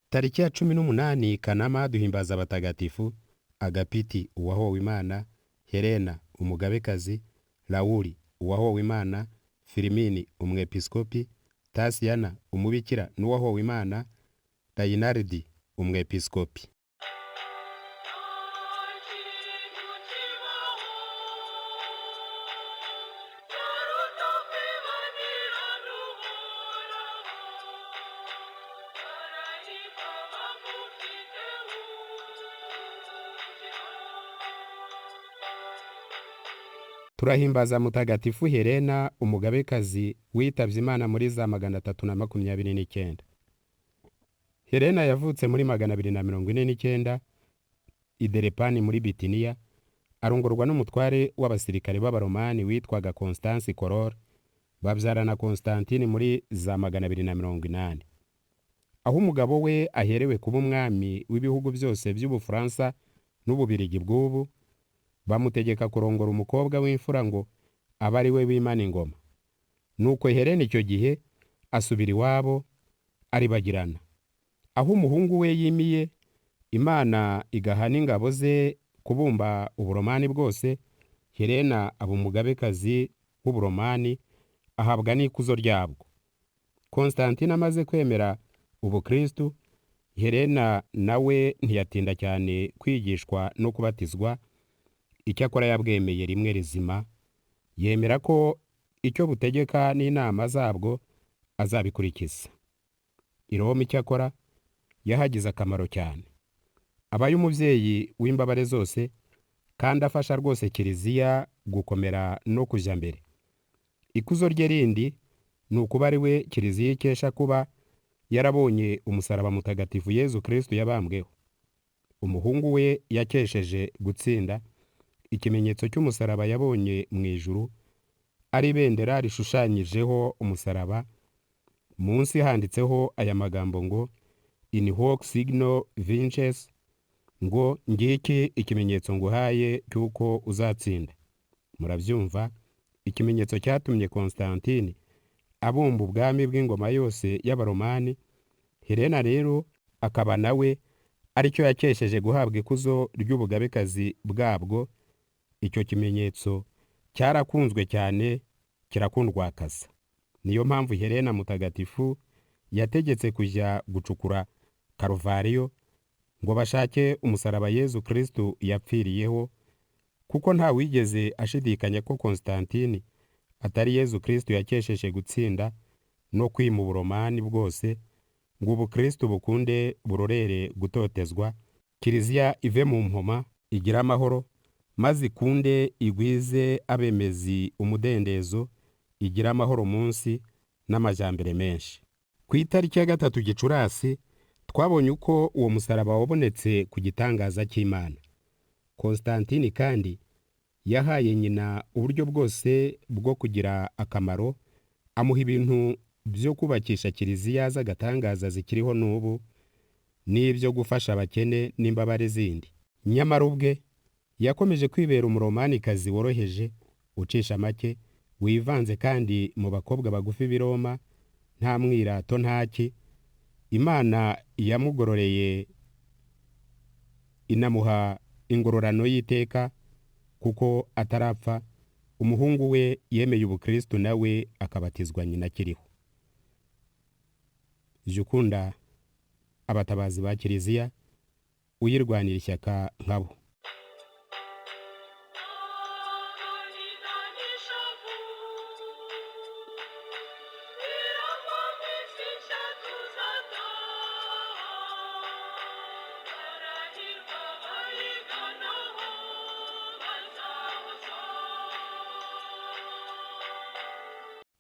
Tariki ya 18 Kanama duhimbaza abatagatifu Agapiti uwahowe Imana, Helena umugabekazi, Lawuri uwahowe Imana, Filimini umwepiskopi, Tasiyana umubikira n'uwahowe Imana, Rayinaridi umwepiskopi. Turahimbaza Mutagatifu Helena umugabekazi witabye Imana muri za 329. Helena yavutse muri 249 i Derepani muri Bitiniya, arongorwa n'umutware w'abasirikare b'Abaromani witwaga Constance Koror, babyarana Constantine muri za 280. Aho umugabo we aherewe kuba umwami w'ibihugu byose by'Ubufaransa n'Ububirigi bw'ubu, bamutegeka kurongora umukobwa w'imfura ngo abe ari we wimana ingoma. Nuko Helena icyo gihe asubira iwabo aribagirana. Aho umuhungu we yimiye, Imana igaha n'ingabo ze kubumba Uburomani bwose, Helena aba umugabekazi w'Uburomani ahabwa n'ikuzo ryabwo. Constantine amaze kwemera ubukristu, Helena nawe ntiyatinda cyane kwigishwa no kubatizwa, icyakora yabwemeye rimwe rizima, yemera ko icyo butegeka n'inama zabwo azabikurikiza. I Roma icyakora yahagize akamaro cyane. Abaye umubyeyi w'imbabare zose kandi afasha rwose Kiliziya gukomera no kujya mbere. Ikuzo rye rindi ni ukuba ari we Kiliziya ikesha kuba yarabonye umusaraba mutagatifu Yezu Kristu yabambweho. Umuhungu we yakesheje gutsinda, ikimenyetso cy'umusaraba yabonye mu ijuru ari ibendera rishushanyijeho umusaraba, munsi handitseho aya magambo ngo in hoc signo vinces, ngo ngiki ikimenyetso nguhaye cy'uko uzatsinda. Murabyumva, ikimenyetso cyatumye Constantine abumba ubwami bw'ingoma yose y'Abaromani, Helena rero akaba nawe aricyo yakesheje guhabwa ikuzo ry'ubugabekazi bwabwo. Icyo kimenyetso cyarakunzwe cyane kirakundwakaza. Niyo mpamvu Helena mutagatifu yategetse kujya gucukura Karuvariyo ngo bashake umusaraba Yezu Kristu yapfiriyeho, kuko nta wigeze ashidikanya ko Constantine atari Yezu Kristu yakesheje gutsinda no kwima Uburomani bwose ngo ubukristu bukunde burorere gutotezwa, Kiliziya ive mu mpoma igire amahoro, maze ikunde igwize abemezi umudendezo, igire amahoro munsi n'amajyambere menshi. Ku itariki ya 3 Gicurasi twabonye uko uwo musaraba wabonetse ku gitangaza cy'Imana. Constantine kandi yahaye nyina uburyo bwose bwo kugira akamaro, amuha ibintu byo kubakisha kiliziya z'agatangaza zikiriho n'ubu, n'ibyo gufasha abakene n'imbabare zindi. Nyamara ubwe yakomeje kwibera umuromanikazi woroheje, ucisha make, wivanze kandi mu bakobwa bagufi b'i Roma, nta mwirato ntaki. Imana yamugororeye inamuha ingororano y'iteka, kuko atarapfa umuhungu we yemeye ubukristu nawe akabatizwa nyina akiriho. Jya ukunda abatabazi ba Kiliziya, uyirwanira ishyaka nkabo.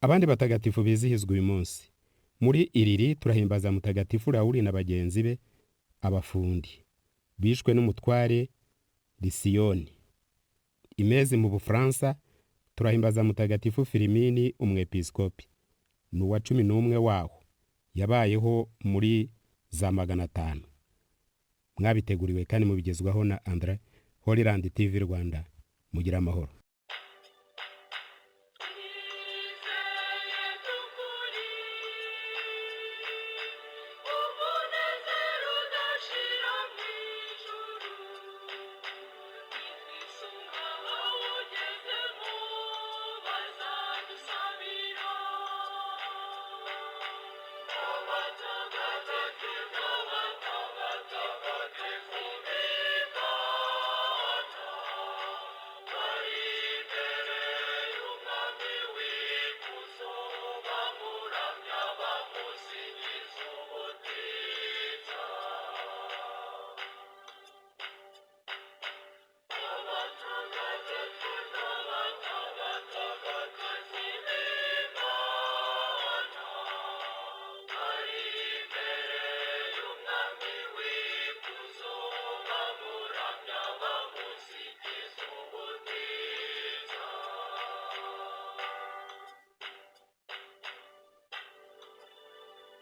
Abandi batagatifu bizihizwa uyu munsi. Muri Iriri turahimbaza Mutagatifu Lawuri na bagenzi be abafundi bishwe n'umutware Lisiyoni. Imezi mu Bufaransa turahimbaza Mutagatifu Filimini umwepiskopi, ni uwa 11 waho, yabayeho muri za 500. Mwabiteguriwe kandi mubigezwaho na Andre Holyland TV Rwanda. Mugira amahoro.